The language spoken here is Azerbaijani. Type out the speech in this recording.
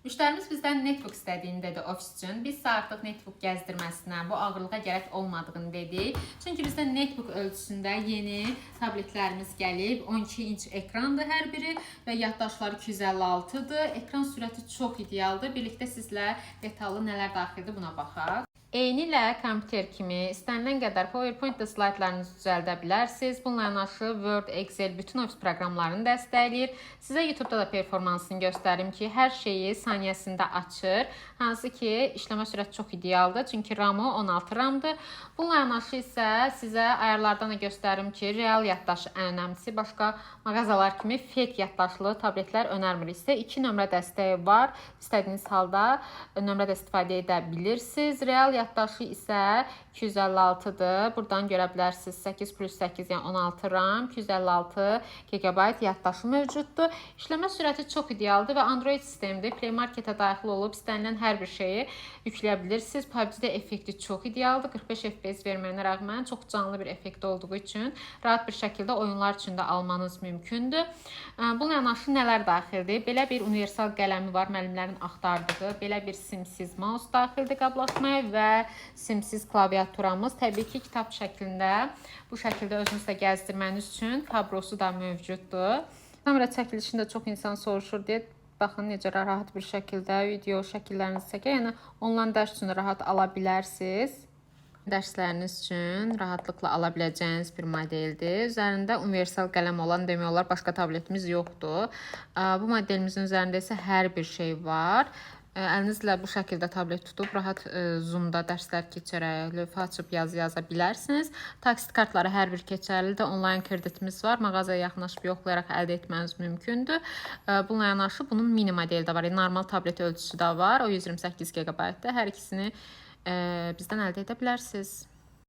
Müştərimiz bizdən netbook istədiyini dedi ofis üçün. Biz isə artıq netbook gəzdirməsinə, bu ağırlığa gərək olmadığını dedik. Çünki bizdə netbook ölçüsündə yeni tabletlərimiz gəlib. 12 inç ekrandır hər biri və yaddaşları 256-dır. Ekran sürəti çox idealdır. Birlikdə sizlə detallı nələr daxildir, buna baxaq. Eynilə kompüter kimi istənilən qədər PowerPoint-də slaytlarınızı düzəldə bilərsiniz. Bununla yanaşı Word, Excel, bütün ofis proqramlarını dəstəkləyir. Sizə YouTube-da da performansını göstərim ki, hər şeyi saniyəsində açır. Hansı ki, işləmə sürəti çox idealdır. Çünki RAM-ı 16 RAM-dır. Bununla yanaşı isə sizə ayarlardan da göstərim ki, real yaddaşı ən önəmlisi. Başqa mağazalar kimi fake yaddaşlı tabletlər önərmirik. Sizə 2 nömrə dəstəyi var. İstədiyiniz halda nömrə də istifadə edə bilirsiniz. Real yaddaşı isə 256-dır. Buradan görə bilərsiniz, 8 plus 8, yəni 16 RAM, 256 GB yaddaşı mövcuddur. İşləmə sürəti çox idealdır və Android sistemdir. Play Market-ə daxil olub istənilən hər bir şeyi yükləyə bilirsiniz. PUBG-də effekti çox idealdır. 45 FPS verməyinə rəğmən çox canlı bir effekt olduğu üçün rahat bir şəkildə oyunlar üçün də almanız mümkündür. Bununla yanaşı nələr daxildir? Belə bir universal qələmi var, müəllimlərin axtardığı. Belə bir simsiz mouse daxildir qablaşmaya və simsiz klaviaturamız. Təbii ki, kitab şəklində bu şəkildə özünüz də gəzdirməniz üçün kabrosu da mövcuddur. Kamera çəkilişində çox insan soruşur deyə, baxın necə rahat bir şəkildə video şəkillərinizi çəkir. Yəni onlayn dərs üçün rahat ala bilərsiniz. Dərsləriniz üçün rahatlıqla ala biləcəyiniz bir modeldir. Üzərində universal qələm olan demək olar başqa tabletimiz yoxdur. Bu modelimizin üzərində isə hər bir şey var. Əlinizlə bu şəkildə tablet tutub rahat Zoom-da dərslər keçərək, lövhə açıb yazı yaza bilərsiniz. Taksit kartları hər bir keçərlidir. Onlayn kreditimiz var. Mağazaya yaxınlaşıb yoxlayaraq əldə etməniz mümkündür. Bununla yanaşı bunun mini modeli də var. Yəni normal tablet ölçüsü də var. O 128 GB-dır. Hər ikisini bizdən əldə edə bilərsiniz.